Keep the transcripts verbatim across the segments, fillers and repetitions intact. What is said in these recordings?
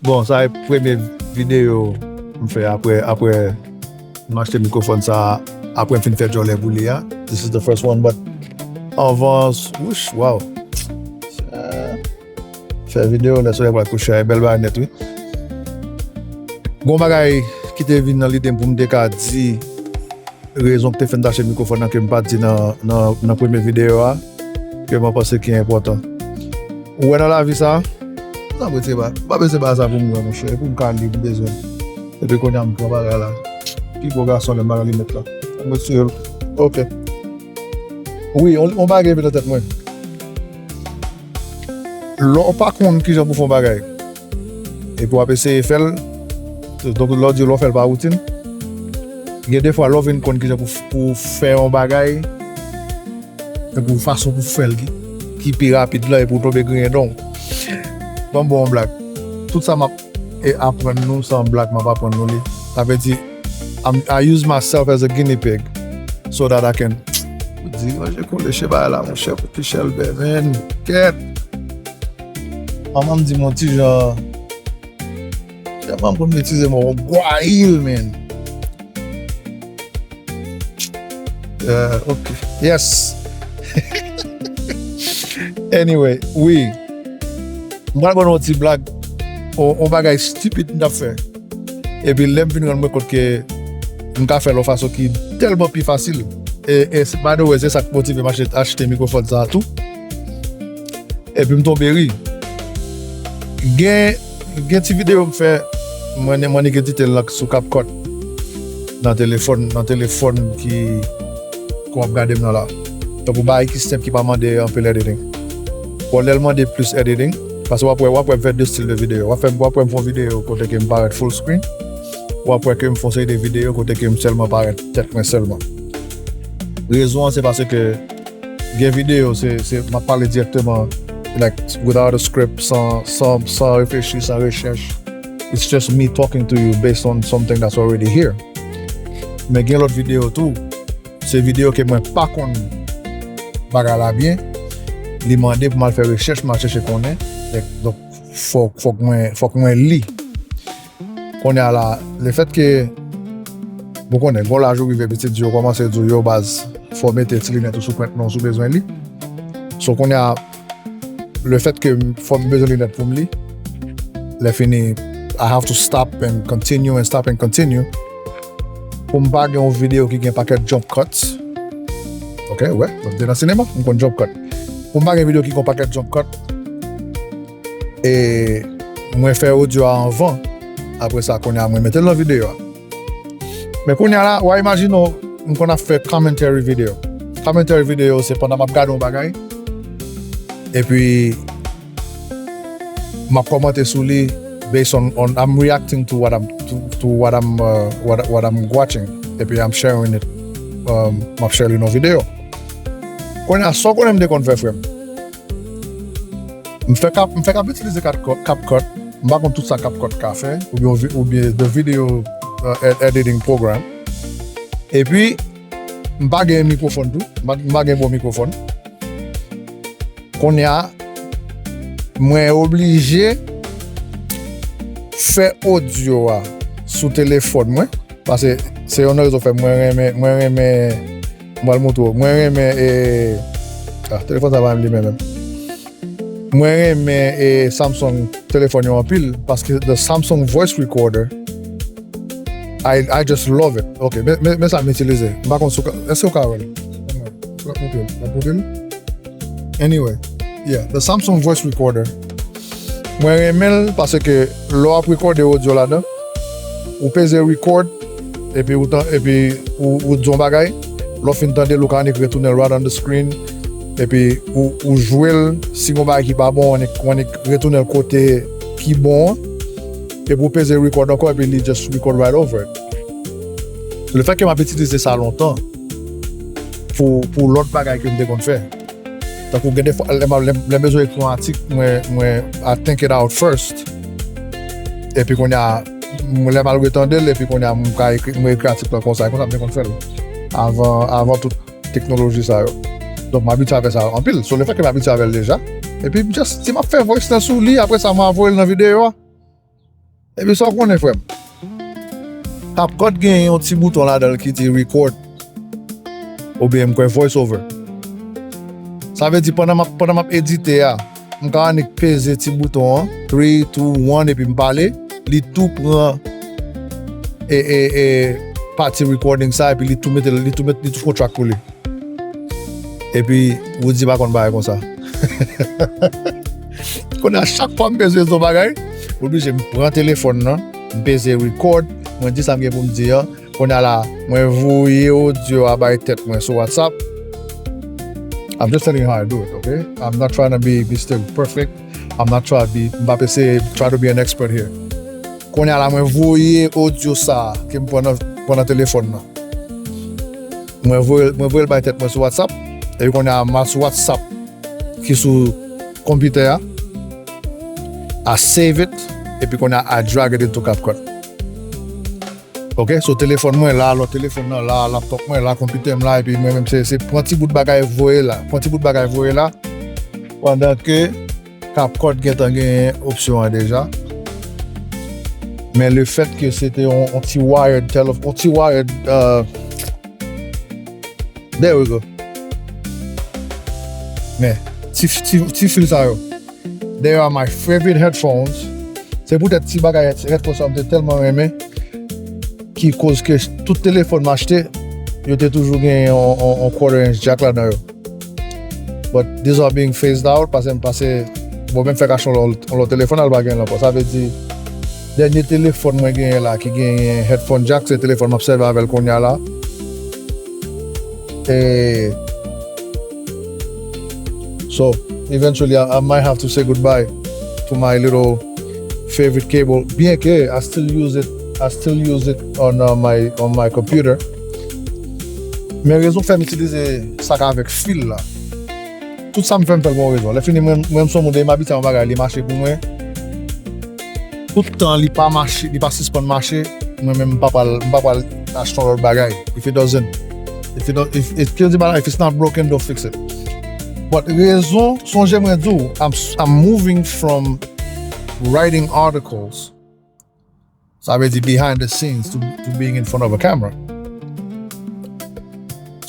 Bon, sa e premye videyo m fè apre, apre m achte mikwofòn sa, apre m fin fè djòlè pou li a. This is the first one, but anvan, wouch, wow. Fè videyo lè solèy pral kouche a, e bèl bagay nèt, wi. Gon bagay ki te vin nan lide m pou m te ka di rezon ki te fè m t achte mikwofòn nan ke m pa t di nan, nan, nan premye videyo a, ke mwen panse ki enpòtan. Ou wè nan lavi sa, sa mwen se ba, m pa bezwen bagay sa pou m wè, monchè, e pou m ka li, m bezwen. Epi kounye a m pran bagay la. Pi gwo gason lè m pa gen linèt la. Mwen se, ok. Wi, on, on bagay vin nan tèt mwen. Lè w pa konn kijan pou fè yon bagay, epi w ap eseye fè l, donk lè w di lè w fè l pa woutin, gen defwa lè w vin konn kijan pou, pou fè yon bagay, epi fason pou fè l ki, ki pi rapid la, epi w tonbe griyen don. Ban m ba w yon blag. Tout sa m ap e aprann nou, se yon blag m ap aprann nou li. Sa vle di, I'm, I use myself as a guinea pig so that I can di, manje kole che bagay la, monchè, pou ki chèlbè, man. Kèt. Manman m di m yon ti jan, manman m konn metize m yon gwayil, man. Euh, ok. Yes. Anyway, wi. M pral ban nou yon ti blag. On, on bagay stipid m t ap fè. Epi lè m vin rann mwen kont ke m ka fè l yon fason ki tèlman pi fasil. E, e by the way, se sa k motive m achte, achte mikwofòn sa a tou. Epi m tonbe ri. Gen, gen ti videyo m fè, mwen, mwen nèk edite l sou CapCut. Nan telefòn, nan telefòn ki, ke w ap gade m nan la. Tankou bagay ki senp ki pa mande anpil editing. Bon, lè l mande plis editing, paske w ap wè, w ap wè m fè de stil de videyo. W ap fè, w ap wè m fè yon videyo kote ke m parèt full screen. W ap wè ke m fè yon seri de videyo kote ke m sèlman parèt tèt mwen sèlman. Rezon an se paske gen videyo, se, se, m ap pale dirèkteman, like, without a script, san, san, san reflechi, san rechèch. It's just me talking to you based on something that's already here. Men gen lòt videyo tou, se videyo ke mwen pa konn bagay la byen. Li mande pou m al fè rechèch, m al chèche konnen. Donk, fòk, fòk mwen, fòk mwen li. Kounye a la, lefètke, bon, konnen, gon laj ou rive, pitit di yo kòmanse di w, yo, baz, fò w mete ti linèt ou sou pwent men w si w bezwen li. So, kounye a, lefètke m, fò m bezwen linèt pou m li, lè fini, I have to stop and continue and stop and continue. Pou m pa gen yon videyo ki gen pakèt jump cuts. Ok, wè, mwen te nan sinema, m konn jump cut. Pou m pa gen videyo ki gen pakèt jump cut, e mwen fè odyo a anvan. Apre sa, kounye a, mwen mete l nan videyo a. Men kounye a la, w a imajine w, m konn ap fè commentary video. Commentary video, se pandan m ap gade yon bagay, epi m ap kòmante sou li based on, on I'm reacting to what I'm, to, to what I'm, uh, what, what I'm watching. Epi I'm sharing it, um, m ap share li nan videyo. Kounye a, sa w konnen m te konn fè, frè m? M fèk ap, m fèk ap itilize CapCut, CapCut. M pa konn tout sa CapCut ka fè, oubyen, oubyen the video, uh, ed-, editing program. Epi, m pa gen mikwofòn tou, m pa, m pa gen bon mikwofòn. Kounye a, mwen oblije fè odyo a sou telefòn mwen, paske se youn nan rezon fè mwen renmen, mwen renmen, m pral montre w, mwen renmen, e, ah, telefòn sa pa menm li menm menm. Mwen renmen, e, Samsung telefòn yo anpil, paske the Samsung voice recorder, I, I just love it. Ok, men, men, men sa m itilize. M pa konn si w ka, èske w ka wè l? L ap montre m, l ap montre m. Anyway, yeah, the Samsung voice recorder. Mwen renmen l paske lè w ap rekòde odyo ladan, ou peze record, epi ou tan, epi ou, ou di yon bagay, lè w fin tande l, ou ka annik retounen l right on the screen, epi ou, ou jwe l, si gon bagay ki pa bon, ou annik, ou annik retounen l kote ki bon an, epi ou peze record ankò, epi li just record right over it. Lefètke m ap itilize sa lontan pou, pou lòt bagay ke m te konn fè. Tankou gen defwa, lè m, lè m, lè m bezwen ekri yon atik, mwen, mwen, I think it out first. Epi kounye a, mwen, lè m al retande l, epi kounye a, mwen ka ekri, mwen ekri atik la konsa, e konsa m te konn fè l. Avan, avan tout teknoloji sa yo. Donk, m abitye avè sa anpil. So, lefètke m abitye avè l deja, epi m just, si m ap fè voice la sou li, apre sa, mwen voye l nan videyo a. Epi sa w konnen, frè m, CapCut gen yon ti bouton ladan l ki di record, oubyen m kwè voice over. Sa vle di, pandan m ap, pandan m ap edite a, m ka annik peze ti bouton an, three, two, one, epi m pale, li tou pran e, e, e, pati recording sa, epi li tou mete, li tou met, li tou fè yon track pou li. Epi, Roody pa konn bagay konsa. Kounye a, chak fwa m bezwen di yon bagay, m oblije m pran telefòn nan, m peze record, mwen di sa m gen pou m di an. Kounye a la, mwen voye odyo a bay tèt mwen sou WhatsApp. I'm just telling you how I do it, okay? I'm not trying to be, be still perfect. I'm not trying to be, m p ap eseye try to be an expert here. Kounye a la, mwen voye odyo sa a ke m pran nan, pran nan telefòn nan. Mwen voye, mwen voye l bay tèt mwen sou WhatsApp. Epi kounye a, m al sou WhatsApp ki sou konpitè a. I save it. Epi kounye a, I drag it into CapCut. Ok, so telefòn mwen la, lòt telefòn nan la, laptop mwen la, konpitè m la, epi mwen menm se, se pran ti bout bagay voye la. Pran ti bout bagay voye la. Pandan ke CapCut gentan genyen opsyon an deja. Men le fèt ke se te yon, yon ti wired telef-, yon ti wired, uh, there we go. Men, ti, ti, ti fil sa yo. They are my favorite headphones. Se poutèt ti bagay headphones sa m te tèlman renmen, ki koz ke tout telefòn m achte, yo te toujou gen yon, yon, yon quarter inch jack ladan yo. But these are being phased out, paske m pase, bon, menm fèk achte yon lòt, yon lòt telefòn, al pa gen l ankò. Sa vle di, dènye telefòn mwen genyen la, ki genyen headphone jack, se telefòn m ap sèvi avè l kounye a la. E, so, eventually, I, I might have to say goodbye to my little favorite cable. Bien ke I still use it, I still use it on, uh, my, on my computer. Men rezon fè m itilize sa k avèk fil la. Tout sa m fè, m fè l pou yon rezon. Lè fini, mwen, mwen, m se yon moun, depi m abitye a yon bagay, li mache pou mwen. Tout tan li pa mache, li pa sispann mache, mwen menm, m pa pral, m pa pral achte yon lòt bagay. If it doesn't, if it don't, if, if, if it's not broken, don't fix it. But rezon, sonje mwen di w, I'm, I'm moving from writing articles. Sa vle di behind the scenes to, to being in front of a camera.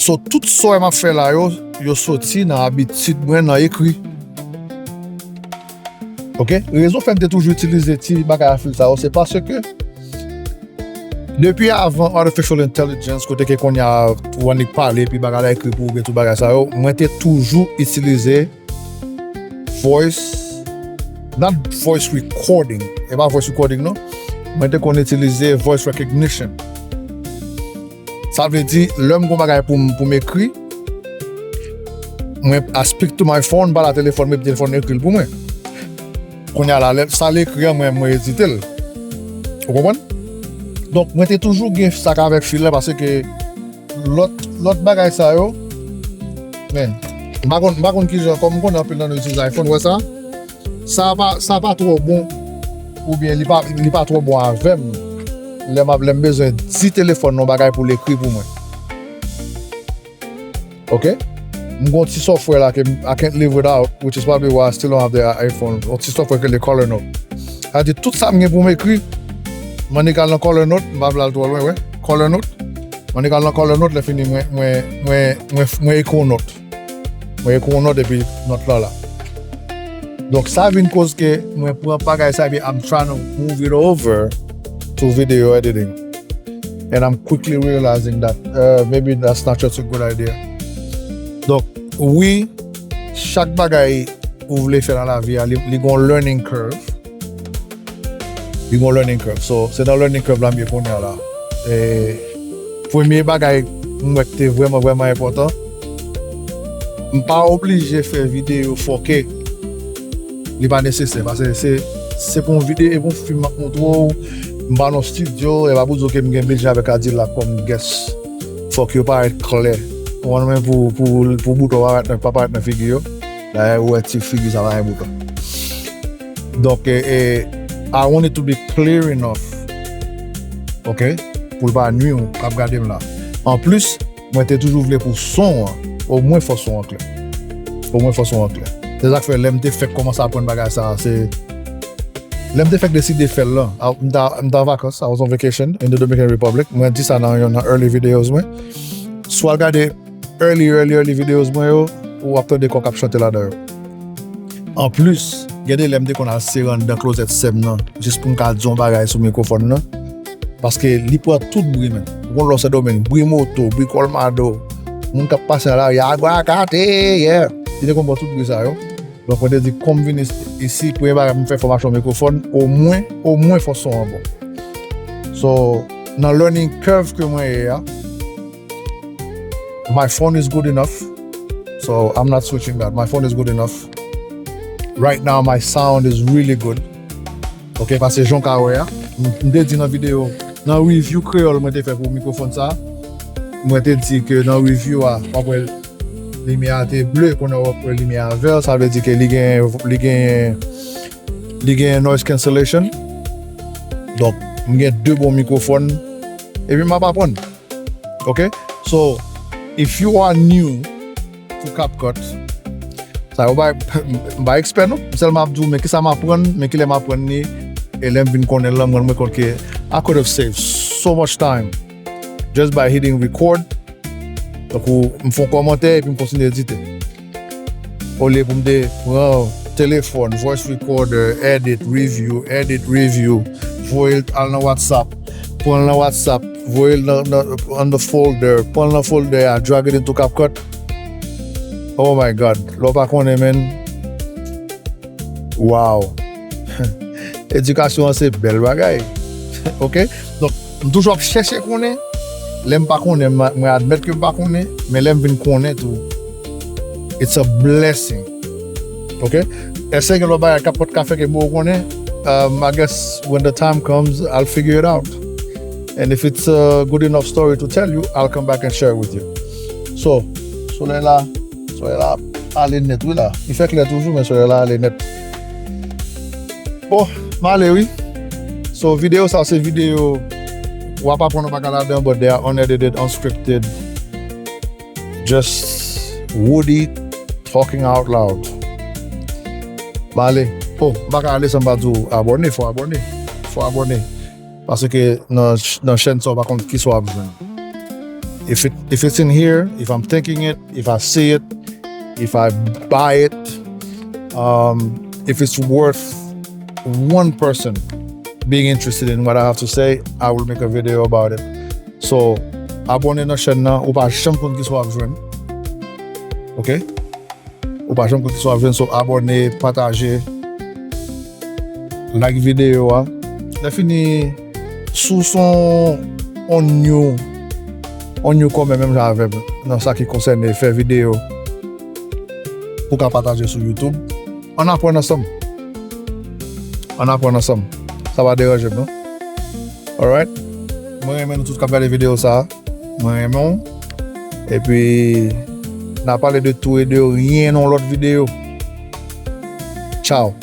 So, tout sa m ap fè la yo, yo soti nan abitid mwen nan ekri. Ok? Rezon fè m te toujou itilize ti bagay a fil sa yo, se paske depi avan artificial intelligence, kote ke kounye a ou annik pale, epi bagay la ekri pou ou, gen tout bagay sa yo, mwen te toujou itilize voice, not voice recording, e pa voice recording non, mwen te konn itilize voice recognition. Sa vle di, lè m gon bagay pou m, pou m ekri, mwen I speak to my phone, pale a telefòn mwen, epi telefòn ekri l pou mwen. Kounye a la, lè sa l ekri an, mwen, mwen edite l. Ou konprann? Donk, mwen te toujou gen sa k avèk fil la, paske lòt, lòt bagay sa yo, men, m pa konn, m pa konn kijan, kòm m konnen anpil nan nou itilize iPhone, wè sa? Sa pa, sa pa twò bon, oubyen li pa, li pa twò bon avè m. Lè m ap, lè m bezwen di telefòn nan yon bagay pou l ekri pou mwen. Ok? M gon ti software la ke m, I can't live without, which is probably why I still don't have the iPhone. Yon ti software ke le Color Note. Sa di tout sa m gen pou m ekri, m annik al nan Color Note, m pa vle al twò lwen, wè. Color Note. M annik al nan Color Note, lè fini, mwen, mwen, mwen, mwen, mwen ekri yon nòt. Mwen ekri yon nòt epi nòt la la. Donk, sa vin koz ke mwen pran bagay sa epi I'm trying to move it over to video editing. And I'm quickly realizing that, uh, maybe that's not such a good idea. Donk, wi, chak bagay ou vle fè nan lavi a, li, li gon learning curve. Li gon learning curve. So, se nan learning curve la m ye kounye a la. E, premye bagay m wè ki te vrèman, vrèman enpòtan, m pa oblije fè videyo fòke. Li pa nesesè, paske se, se pou yon videyo, e pou yon fim m ap montre w, m pa nan estidyo, e pa pou di w ke m gen bidjè avèk Kadilak kòm guest. Fòk yo parèt klè. Ou konprann, men pou, pou, pou bouton pa parèt nan, pa parèt nan figi yo. Dayè, ou wè ti figi sa pa gen bouton. Donk, e, e, I want it to be clear enough, ok, pou l pa nwi w k ap gade m la. Anplis, mwen te toujou vle pou son an, omwen fò son an klè. Omwen fò son an klè. Se sa k fè lè m te fèk kòmanse aprann bagay sa a, se Lè m te fèk deside fè l lan, a- m ta m ta an vakans, I was on vacation in the Dominican Republic. Mwen di sa nan yon nan early videos mwen. Si w al gade early, early, early videos mwen yo, w ap tande kòk ap chante ladan yo. Anplis, gen de lè m te konn al sere anndan klozèt sè m nan, jis pou m ka di yon bagay sou mikwofòn nan. Paske li pran tout bri, men. Ou konn lè w Sendomeng, bri moto, bri kòlmado, moun k ap pase nan lari, agwa kate, yeah. Li te konn pran tout bri sa yo. Donk, mwen te di, kòm m vin is- isi, premye bagay m fè fòmasyon mikwofòn, omwen, omwen fò son an bon. So, nan learning curve ke mwen ye a, my phone is good enough, so I'm not switching that. My phone is good enough. Right now, my sound is really good. Ok, paske jan w ka wè a, m m te di nan videyo, nan review kreyòl mwen te fè pou mikwofòn sa, mwen te di ke nan review a, w ap wè limyè a te ble, kounye a w ap wè limyè a vè, sa vle di ke li gen, li gen, li gen noise cancellation. Donk, m gen de bon mikwofòn, epi m ap aprann. Ok? So, if you are new to CapCut, sa yo bay, m pa ekspè non, m sèlman ap di w, men kisa m aprann, men kilè m aprann li, e lè m vin konnen l lan, mwen, mwen konn ke I could have saved so much time just by hitting record. Tankou, m fè yon kòmantè epi m kontinye edite. Olye pou m te pran telefòn, voice recorder, edit, review, edit, review, voye l al nan WhatsApp, pran l nan WhatsApp, voye l nan, nan, on the folder, pran l nan folder a, drag it into CapCut. Oh my God, lè w pa konnen, men, wow. Edikasyon an se bèl bagay. Ok? Donk, m toujou ap chèche konnen. Lè m pa konnen, m- mwen admèt ke m pa konnen, men lè m vin konnen tou, it's a blessing. Ok? Èske gen lòt bagay k ap pot ka fè ke m poko konnen? Um, I guess when the time comes, I'll figure it out. And if it's a good enough story to tell you, I'll come back and share it with you. So, solèy la, solèy la ale nèt, wi la. Li fè klè toujou, men solèy la ale nèt. Bon, m ale, wi. So, videyo sa se videyo, w ap aprann yon bagay ladan, but they are unedited, unscripted. Just Woody talking out loud. M ale. Oh, m pa ka ale san m pa di w abòne, fò abòne. Fò abòne. Paske nan, nan chèn sa, w pa konn kisa w ap jwenn. If it, if it's in here, if I'm thinking it, if I see it, if I buy it, um, if it's worth one person being interested in what I have to say, I will make a video about it. So, abòne nan chèn nan, ou pa janm konn kisa w ap jwenn. Ok? Ou pa janm konn kisa w ap jwenn, so abòne, pataje, like videyo a. Lè fini, si w se yon, yon new, yon newcomer menm jan avè m, nan sa ki konsène fè videyo, pou ka pataje sou YouTube. Ann aprann ansanm. Ann aprann ansanm. Sa pa deranje m, non. Alright? Mwen renmen nou tout k ap gade videyo sa a. Mwen renmen w. Epi, n a pale de tou e de ryen nan yon lòt videyo. Tchaw.